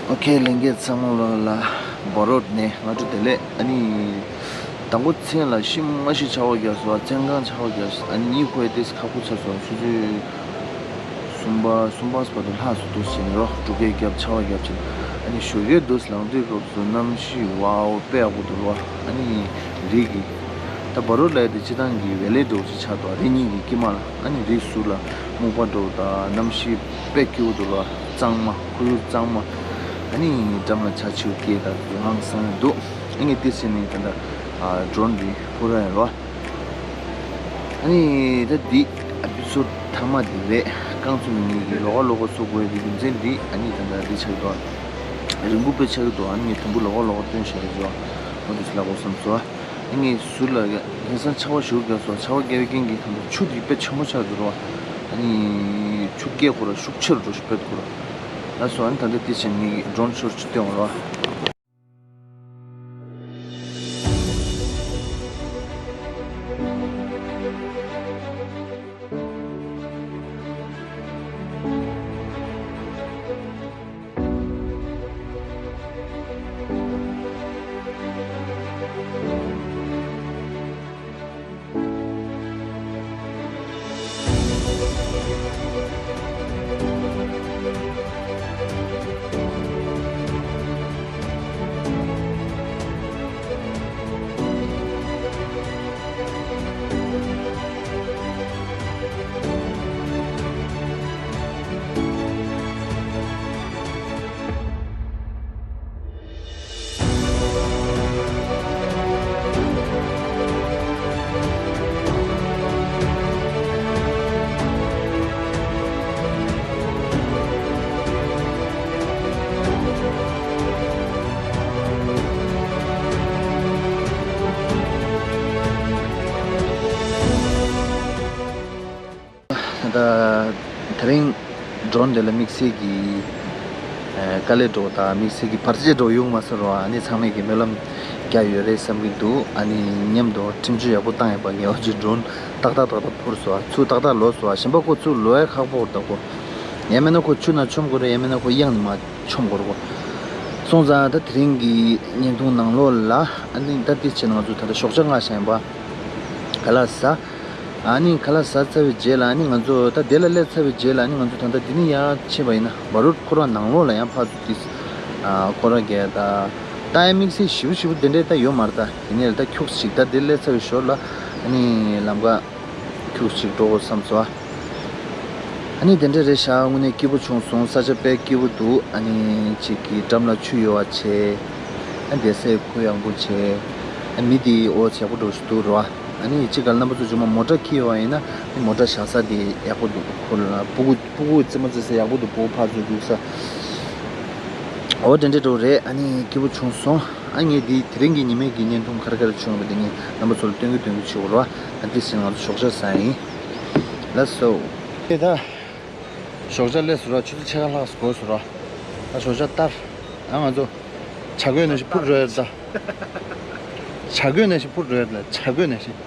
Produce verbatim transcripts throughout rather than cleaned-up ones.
ཨོ་ཁེ། ལྷན་རྒྱས་ཚང་མ་ལོ་ལ་སྦ་རོད་ནས་སྔ་དྲོ་བདེ་ལེགས། ཨ་ནི་དང་པོ་མཚན་ལ་ཤི་མ་ཤི་ཆར་པ་བརྒྱབ་སོང་། མཚན་གང་ཆར་པ་བརྒྱབ་སོང་། ཨ་ནི་གཉིད་ཁུག་ཡ་ཏོག་ཙམ་ཁག་པོ་ཆགས་སོང་། ཆུ་ཚོད་གསུམ་པ་གསུམ་པ་བར་དུ་ལྷག་སོང་འདུག་ཟེར་ནས་རོ། འབྲུག་སྐད་བརྒྱབ་ཆར་པ་བརྒྱབ་བྱས། ཨ་ནི་ཞོགས་ཀས་འདུག་ལངས་དུས་སྐབས་སུ་གནམ་གཤིས་ཝའོ་དཔེ་ཡག་པོ་འདུག་རོ། ཨ་ནི་རི་གི་ད་སྦ་རོད་ལ་ཡ་དེ་སྤྱིར་བཏང་གི་ཝེ་ལི་འདྲ་བོ་ཅིག་ཆགས་འདུག་རི་གཉིས་ཀྱི་དཀྱིལ་མ་ལ། ཨ་ནི་རི་ཟུར་ལ་སྨུག་པ་འདྲ་བོ་དང་གནམ་གཤིས་དཔེ་སྐྱིད་པོ་འདུག་ལ། གཙང་མ། ཁོར་ཡུག་གཙང་མ། ཨ་ནི་འགྲམ་ལ་བྱ་བྱིའུ་སྐད་དང་ངང་སང་འདུག་ཨ་ནི་ཏོག་ཙམ་ནས་ད་ལྟ་ཨ་ཌོ་རོན་འདི་འཕུར་ར་ཡིན་རོ། ཨ་ནི་ད་འདི་ཨེ་པི་སོ་ཌི་མཐའ་མ་འདི་རེད། རྐང་ཚུགས་ནས་ངེད་ཀྱིས་ལོགས་ཀ་ལོགས་ཀ་བཟོ་དགོས་ཡ་གི་རྒྱུ་མཚན་འདི། ཨ་ནི་ད་ལྟ་འདི་ཆགས་ཀྱི་འདུག་རིང་པོ་དཔེ་ཆགས་ཀྱི་འདུག་ཨ་ནི་ངས་དུམ་བུ་ལོགས་ཀ་ལོགས་ཀ་སྟོན་བཞག་གི་འདུག་འོ་འདི་ཚོ་ལབ་དགོས་བསམ་སོང་། ཨ་ནི་ཟུར་ལ་ཡ་ཧིན་སང་ཆར་པ་ཞེ་པོ་བརྒྱབ་སོང་། ཆར་པ་བརྒྱབ་པའི་རྐྱེན་གྱིས་ད་ལྟ་ཆུ་འདི་དཔེ་ཆེན་པོ་ཆགས་འདུག་རོ། ཨ་ནི་ཆུ་སྐྱེལ་དགོས་ར། ཤུགས་ཆེ་རུ་འགྲོ་ཤུགས་སྤེལ་དགོས་ར། ལགས་སོ། ཨ་ནི་ད་ལྟ་དེ་བྱས་ངས་ཌོ་རོན་ཤོ་ཅིག་སྟོན་འོང་རོ། ད་དེ་རིང་ཌོ་རོན་དེ་ལ་དམིགས་བསལ་གྱི་ཨ་དཀའ་ལས་འདྲ་བོ་དང་དམིགས་བསལ་གྱི་བར་ཆད་འདྲ་བོ་ཡོང་མ་སོང་རོ། ཨ་ནི་ཚང་མས་ཀྱི་སྨོན་ལམ་རྒྱག་ཡོད་རེད་བསམ་གྱི་འདུག་ཨ་ནི་མཉམ་དུ་ཁྲིམས་གཅོད་ཡག་པོ་བཏང་ཡོད་པ། ངས་འོ་ཅིག་ཌོ་རོན་ཏག་ཏག་ཏག་ཏག་འཕུར་སོང་། ཚུར་ཏག་ཏག་ལོག་སོང་། གཞན་པ་ཁོ་ཚུར་ལོག་ཡ་ཁག་པོ་རེད་ད་ཁོ། ཡང་མིན་ན་ཁོ་ཆུ་ནང་མཆོང་དགོས་རེད། ཡང་མིན་ན་ཁོ་གཡང་ནང་མཆོང་དགོས་རེད་ཁོ། སོང་ཙང་ད་དེ་རིང་གི་བརྙན་ཐུང་ནང་ལོགས་ལ་ཨ་ནི་ད་དེ་བྱས་ན་ང་ཚོ་ད་ལྟ་ཞོགས་ཇ་མངགས་བཞག་ཡིན་པ། ཁ་ལག་ཟ། ཨ་ནི་ཁ་ལག་ཟ་ཚར་བའི་རྗེས་ལ་ཨ་ནི་ང་ཚོ་ད་དེ་ལ་སླེབས་ཚར་བའི་རྗེས་ལ་ཨ་ནི་ང་ཚོ་ད་ལྟ་འདི་ནས་ཡར་ཕྱིན་པ་ཡིན་ན་སྦ་རོད་ཁོ་རང་ནང་ལོགས་ལ་ཡང་ཕར་ཚུར་ཏོག་ཙམ་ཨ་སྐོར་ར་རྒྱག་ད། ད་ཡང་དམིགས་བསལ་ཞེ་པོ་ཞེ་པོ་དེ་འདྲས་ད་ཡོད་མ་རེད་ད། ཡིན་ནའི་ད་ཁྱུག་ཅིག་ད་དེ་སླེབས་ཚར་བའི་ཞོར་ལ་ཨ་ནི་ལམ་ཁ་ཁྱུག་ཅིག་འགྲོ་དགོས་བསམ་སོང་ཨ། ཨ་ནི་དེ་འདྲས་རེད་ཤག་དངོས་གནས་སྐྱིད་པོ་བྱུང་སོང་། ས་ཆ་དཔེ་སྐྱིད་པོ་འདུག་ཨ་ནི་གཅིག་གི་འགྲམ་ལ་ཆུ་ཡོད་པ་བྱས། ཨ་བསྡད་ས་ཡག་པོ་ཡག་པོ་བྱས། ཨ་མི་དེ་འོ་ཡག་པོ་འདྲ་བོ་ཞིག་འདུག་རོ། ཨ་ནི་གཅིག་ག་རྣམ་པ་ཚོ་ཚང་མ་མོ་ཊ་འཁྱེར་ཡོད་པ་ཡིན་ན་ཨ་ནི་མོ་ཊ་བཞག་ས་དེ་ཡག་པོ་འདུག་ཁོ་ལ་སྤུ་གུ་སྤུ་གུ་རྩེད་མོ་རྩེ་ས་ཡག་པོ་འདུག་སྤུ་གུ་ཕར་ཚུར་རྒྱུག་ས། འོ་དེ་འདྲས་འདྲ་བོ་རེད། ཨ་ནི་སྐྱིད་པོ་བྱུང་སོང་། ཨ་ངས་འདི་དེ་རིང་གི་ཉི་མའི་གི་བརྙན་ཐུང་ག་རེ་ག་རེ་བྱུང་བ་དེ་ངས་རྣམ་པ་ཚོ་ལ་སྟོན་གི་སྟོན་གི་བྱེད་དགོས་རོ། ཨ་དེ་བཞིན་ང་ཚོ་ཞོགས་ཇ་ཟ་ཡིན། ལགས་སོ། དེ་ད་ཞོགས་ཇ་སླེབས་སོང་ར། ཆུ་ཚོད་ཕྱེད་ཀ་ལྷག་འགོར་སོང་ར། ད་ཞོགས་ཇ་ལྟར། ཨ་ང་ཚོ་བྱ་རྒོད་ནང་བཞིན་འཕུར་འགྲོ་ཡ་རེད་ད། བྱ་རྒོད་ནང་བཞིན་འཕུར་འགྲོ་ཡ་རེད་ལ། བྱ་རྒོད་ནང་བཞིན།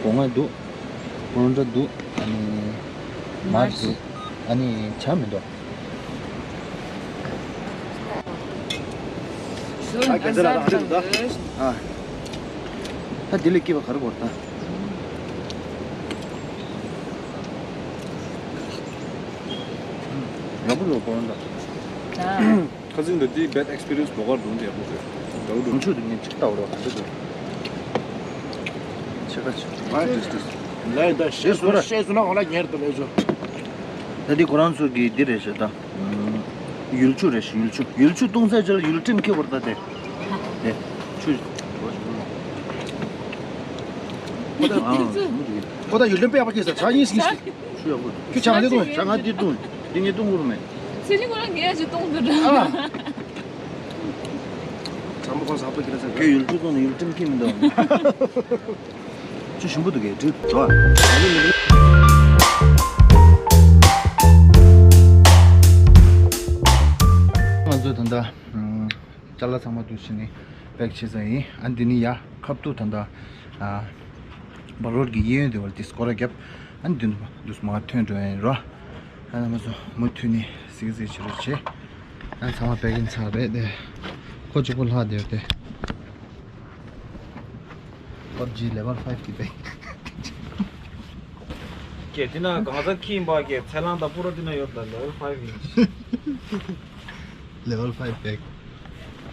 སྒོ་ང་འདུག་སྒོ་འདྲ་འདུག་ཨ་ནི་མར་འདུག་ཨ་ནི་བྱ་མི་འདུག་ཨ་རྒྱ་ཚ་ལ་རང་འདྲ་འདུག་ད། ཨ། ད་འདི་ལས་སྐྱིད་པ་ག་རེ་དགོས་རེད་ད། ཡག་པོ་འདུག་སྒོ་འདྲ། ཁ་སང་འདི་འདི་bad experience བོ་གར་འདུག་འདི་ཡག་པོ་རེད། འདྲ་བོ་འདུག་ཆུ་འདི་ངས་གཅིག་ལྟ་བར་བ་ག་འདྲ་འདུག་ཆེ་ཁ་ཆེ། ལས་ད་ཤེས་སོ་ན་ཤེས་སོ་ན་འོ་ལ་ཉེར་དུ་ལས་ཆོ། ད་འདི་ཁོ་རང་ཚོ་གི་འདི་རེད་ཤག་ད། ཡུལ་ཆུ་རེད་ཤག་ཡུལ་ཆུ། ཡུལ་ཆུ་བཏུང་ཚར་རྗེས་ལ་ཡུལ་ཁྲིམས་འཁྱེར་བར་ད་དེ། དེ། ཆུ། ཁོ་ད་ཡུལ་ཁྲིམས་པས་ཡག་པ་སྐྱེས་ས་ཆ་གཉིས་གཉིས་ཤིག་ཆུ་ཡག་པོ། ཁྱོད་ཆ་ང་འདི་བཏུང་། ཆ་ང་འདི་བཏུང་། འདི་ངས་བཏུང་དགོས་མེད། ཚེ་རིང་ཁོ་རང་ངས་ཅིག་གཏོང་འདུག་འདྲ། ཨ། ཚང་མ་ཁོང་ཟག་པོ་ཁྱེད་རང་ཚོ་ཁྱོད་ཡུལ་ཁྲིམས་གཏོང་ནས་ཡུལ་ཁྲིམས་ཁྱེར་མི་འདུག་ཆུ་ཞིམ་པོ་འདུག་གས་འགྲིག་འགྲོ། ང་ཚོ་ད་ལྟ་ཅ་ལག་ཚང་མ་འདུ་བྱས་ནས་པེག་བྱས་ཚར་ཡིན། ཨ་འདི་ནི་ཡ་ཁབ་ཏུ་ད་ལྟ་ཨ་སྦ་རོད་ཀྱི་གཡས་གཡོན་དེ་བར་དེ་སྐོར་ར་བརྒྱབ། ཨ་འདི་ནི་འདུག་མ་ཐོན་འགྲོ་ཡ་ཡིན་རོ། ཨ་ང་ཚོ་མུ་མཐུད་ནས་གཟིགས་གཟིགས་བྱེད་རོགས་བྱེད། ཨ་ཚང་མ་བེག་ཨིན་ཚར་རེད་དེ། ཁོ་གཅིག་པོ་ལྷག་བསྡད་ཡོད་དེ། པབ་ཇི་level five གི་བེག་ཀྱེ་འདི་ན་གང་ཟག་ཁྱི་ཡིན་པ་ཀྱེ་ཚེ་ལང་དང་པུ་ར་འདི་ན་ཡོད་ད་level five ཡིན། Level five བེག་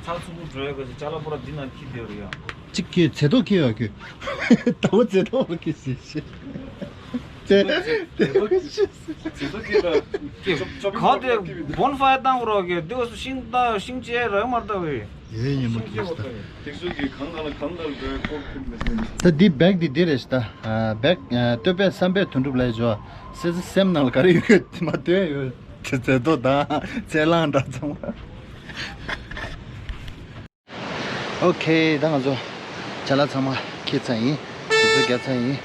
ཚགས་ཚུད་པོ་འགྲོ་ཡ་གི་ཅ་ལག་པུ་ར་འདི་ན་ཁྱི་བསྡད་ཡོད་རེད་ཡ། གཅིག་ཁྱི་ཚེ་ཏོག་ཁྱི་ཡོད་ཁྱི། ད་བོ་ཚེ་ཏོག་ཁྱི་ཟེར་ཤེས། ཚེ་ཏོག་ཁྱི་ཟེར། ཚེ་ཏོག་ཁྱི་ད་ཁྱི་ག་དེ་bonfire བཏང་རོགས་ཀྱི་དེ་བས་སུ་ཤིང་རྟ་ཤིང་བཅད་རག་མ་རྟ་བས། ཡོད་ཡིན་མོ་ཁྱི་ད། ཏིག་ཙུག་གི་གང་ག་ལ་གང་ག་ལ་འགྲོ་ཡ་ཁོ་ཁྱི་མི་ཟེར། ད་འདི་བེག་འདི་འདི་རེད་ཤི་ད། བེག་བསྟོད་པའི་བསམ་པའི་དོན་གྲུབ་ལ་ཡོད་ཅོ། སེམས་ནང་ལ་ག་རེ་ཡོད་གི་མ་ལྟོས་ཡོད། ཚེ་ཏོག་དང་ཚེ་ལང་འདྲ་ཚང་མ། ཨོ་ཁེ། ད་ང་ཚོ་ཅ་ལག་ཚང་མ་འཁྱེར་ཚར་ཡིན། དུས་ཚོད་བརྒྱབ་ཚར་ཡིན།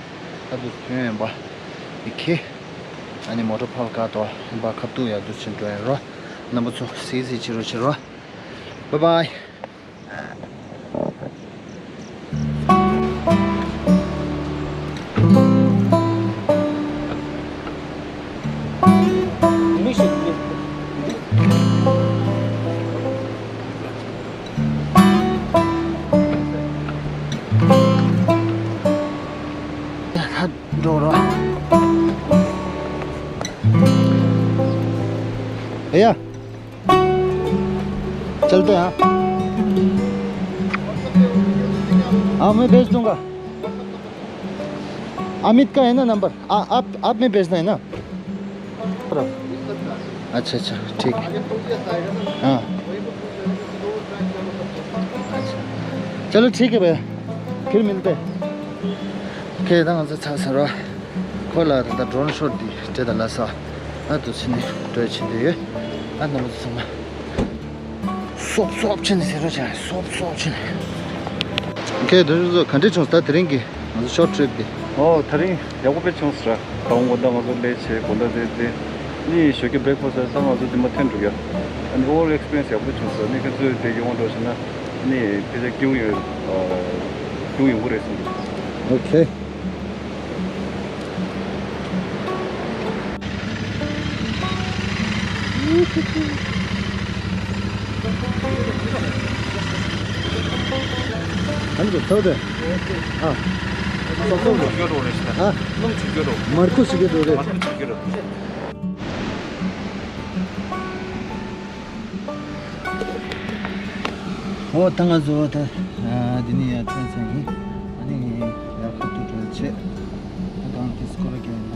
ད་དུ་ཐོན་ཡོང་པ། ཨི་ཁེ། ཨ་ནི་མོ་ཊ་ཕར་བཀག་ཏོ་ཡིན་པ་ཁ་ཐུག་ཡར་དུ་ཕྱིན་འགྲོ་ཡིན་རོ། རྣམ་པ་ཚོ་སིག་སིག་བྱེད་རོགས་བྱེད་རོ། Bye bye. འགྲོ་རོགས། ཨེ་ཡ། चलते हैं। हाँ, मैं भेज दूंगा। अमित का है ना नंबर? आ, आप, आप में भेजना है ना? अच्छा, अच्छा, ठीक है। हाँ। अच्छा। चलो, ठीक है भैया, फिर मिलते हैं। ཁྱེད་དང་ང་ཚོ་ཚར་ཚར་བ། ཁོ་ལ་ད་ལྟ་ཌོ་རོན་ཤོཊ་འདི་སྤྲད་དང་ལབ་ས། ཨ་དུ་ཕྱིན་ནས་འགྲོ་ཕྱིན་དུ་ཡོད། ཨ་རྣམ་པ་ཚོ་ཚང་མ། སོབ་སོབ་ཕྱིན་ནས་ཟེར་རོ་བྱ། སོབ་སོབ་ཕྱིན་ནས། ཁྱེད་དུ་ཚོ་ག་འདྲས་བྱུང་ད་དེ་རིང་གི་ང་ཚོ་ཤོཊ་ཊི་རིབ་འདི། ཨོ་དེ་རིང་ཡག་པོ་དཔེ་བྱུང་ཟེར། ད་འོང་དགོང་དག་ང་ཚོ་ལས་བྱེད་དགོང་དག་དེ་དེ་ནི་ཞོགས་ཀྱི་བྷེག་ཕ་སི་ད་ང་ཚོ་དེ་མ་ཐོན་འགྲོ་ཡ། ཨ་ནི་ཨོ་ཝར་ཨོལ་ཨེགས་པི་རི་ཡན་སི་ཡག་པོ་བྱུང་ཟེར། ནི་ཁྱེད་ཚོས་དེ་གི་དབང་འགྲོ་བྱས་ན་ནི་དཔེ་ཆ་སྐྱིད་པོ་ཡོད། སྐྱིད་པོ་ཡོང་གི་རེད་བསམ་གི། ཨོ་ཁེ། ཨ་ནི་ཚོ་དེ། ཨ། སོ་སོ་ལ། ཨ། མར་ཁུ་ཞིག་གི་འགྲོ་རེད། ཨོ་ད་ང་ཚོ་ད་འདི་ནས་ཡར་ཐོན་ཚར་ཡིན། ཨ་ནི་ཡར་ཁ་ཐུག་འགྲོ་ཆེད། ཨ་ད་ང་དེ་སྐོར་ར་རྒྱག་ཡིན་ན།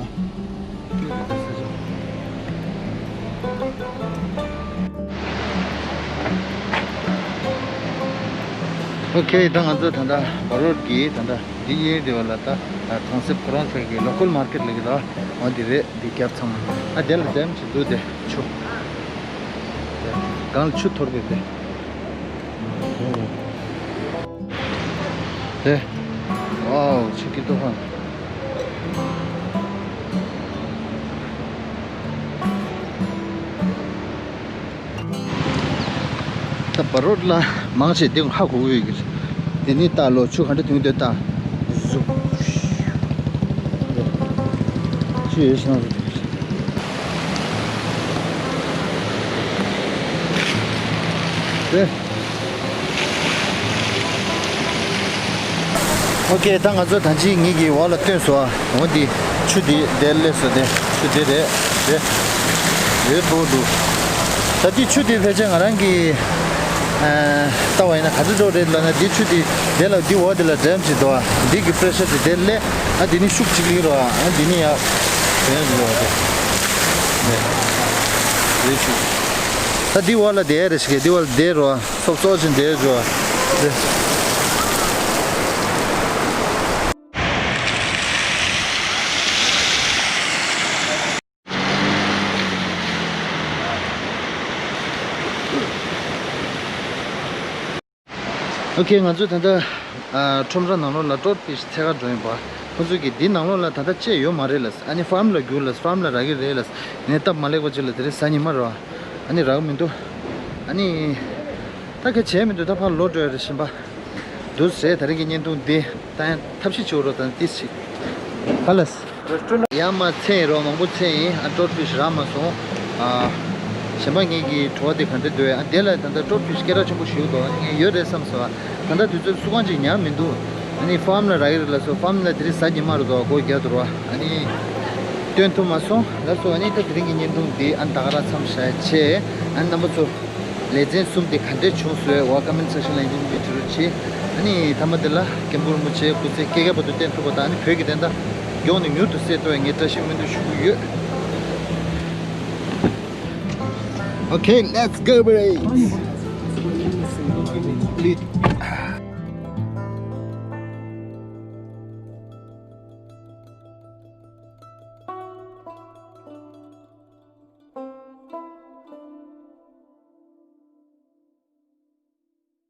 ཨོ་ཁེ། ད་ང་ཚོ་ད་ལྟ་བ་རོད་ཀྱི་ད་ལྟ་འདི་གཡས་དེ་བ་ལ་ད་གྲོང་གསེབ་ཁོ་རང་ཚོ་གི་ལོ་ཀལ་མར་ཀེཊ་ལ་གི་ད་འོ་འདི་རེད། འདི་རྒྱབ་ཚང་མ་ཨ་དེ་ལ་འདེམ་གྱི་འདུག་དེ་ཆུ། སྒང་ལ་ཆུ་འཐོར་གི་རེད། དེ། ཝའོ་ཆུ་སྐྱིད་ཏོག་ཧ། ད་བ་རོད་ལ་མང་ཆེ་དེ་ཧ་གོ་གི་ཡོད་ཀྱི་རེད། དེ་ནི་ལྟ་ལོ་ཆུ་ག་འདྲ་དུང་དེ་ལྟ། ཟུག་ཆུ་ཡོད་ཤང་རེད། དེ། ཨོ་ཁེ། ད་ང་ཚོ་ད་ཅི་ངེད་ཀྱི་འོག་ལ་ཐོན་སོང་ཨ། འོ་འདི་ཆུ་འདི་དེར་སླེབས་སོང་། དེ་ཆུ་འདི་རེད། རེད། རེད་འདུག་འདུག་ད་འདི་ཆུ་འདི་ཕལ་ཆེར་ང་རང་གི་ཨ་ལྟ་བ་ཡིན་ན་ག་ཚོད་འགྲོ་རེད་ལབ་ན། འདི་ཆུ་འདི་དེ་ལ་འདི་འོག་འདི་ལ་འགྲམ་ཞིག་འདུག་ཨ། འདི་གི་པེ་རེ་ཤར་འདི་དེར་སླེབས་ཨ། འདི་ནི་ཤུགས་གཅིག་ལེགས་རོ་ཨ། འདི་ནི་ཡག་དོན་ཞིག་རོ་ཨ། དེ་རེད་ཆུ་ད་འདི་འོག་ལ་དེ་རེ་ཞིག་གི་འདི་འོག་ལ་དེ་རོ་ཨ། སོབ་སོབ་ཅིག་འདེད་འགྲོ། ཨོ་ཁེ། ང་ཚོས་ད་ལྟ་ཨ་ཁྲོམ་ར་ནང་ལོགས་ལ་ཏོར་པིཤ་འཚོལ་ག་འགྲོ་ཡིན་པ། ཁོ་ཚོས་ཀྱིས་འདི་ནང་ལོགས་ལ་ད་ལྟ་ཅི་ཡོད་མ་རེད་ལབ། ཨ་ནི་ཕཱམ་ལ་བསྒྱུར་ལབ། ཕཱམ་ལ་རག་གི་རེད་ལབ། ངས་སྟབས་མ་ལེགས་པ་ཅིག་ལ་དེ་རིང་གཟའ་ཉི་མ་རེད་པ། ཨ་ནི་རག་གི་མི་འདུག་ཨ་ནི། ད་ག་བྱས་མི་འདུག་ད་ཕར་ལོག་འགྲོ་ཡ་རེད། ཞིམ་པ་འདུག་ཟེར། ད་རིང་གི་བརྙན་ཐུང་འདི་ད་ཡང་ཐབས་ཤེས་བྱེད་རོགས་དང་ཏིས་ཤིག་ག་ལ། ཡ་མ་ཚེ་རོགས་མང་པོ་ཚེ་ཡིན། ཨ་ཏོར་པིཤ་རག་མ་སོང་། ཨ་ གཞན་པ་ངེད་ཀྱི་བྲོ་བ་དེ་ག་འདྲ་འདུག་ཨ་དེ་ལ་ད་ལྟ་ཀྲོབ་ཞུ་སྐད་གྲགས་ཆེན་པོ་ཞུ་འདུག་ཨ་ངས་ཡོད་རེད་བསམ་སོང་། ད་ལྟ་དུས་ཚོད་སུ་གང་ཅིག་ཉར་མི་འདུག་ཨ་ནི་ཕརམ་ལ་རག་གི་རེད་ལབ་སོང་། ཕརམ་ལ་དེ་རིང་གཟའ་ཉི་མ་རེད་འདུག་སྒོ་བརྒྱབ་འདུག་ར། ཨ་ནི་སྟོན་ཐུབ་མ་སོང་ལབ་སོང་། ཨ་ནི་ད་དེ་རིང་གི་བརྙན་ཐུང་འདི་ཨ་ད་ག་རང་མཚམས་བཞག་བྱས། ཨ་ནི་རྣམ་པ་ཚོ་ལེ་ཚན་གསུམ་དེ་ག་འདྲས་བྱུང་སོང་བ་ཀོ་མེན་སེག་ཤན་ལ་ཡིན་གཅིག་མིན་གཅིག་བྲིས་རོགས་བྱེད། ཨ་ནི་མཐའ་མ་དེ་ལ་མཁན་པོ་རིན་པོ་ཆེ་སྐུ་ཚེ་བསྐལ་བརྒྱ་བར་དུ་བརྟན་ཐུབ་པ་དང་། ཨ་ནི་བོད་ཀྱི་བདེན་མཐའ་མགྱོགས་ནས་མྱུར་དུ་གསལ་ཐུབ་པའི་ངས་བཀྲ་ཤིས་སྨོན་འདུན་ཞུ་གི་ཡོད། Okay, let's go, boys.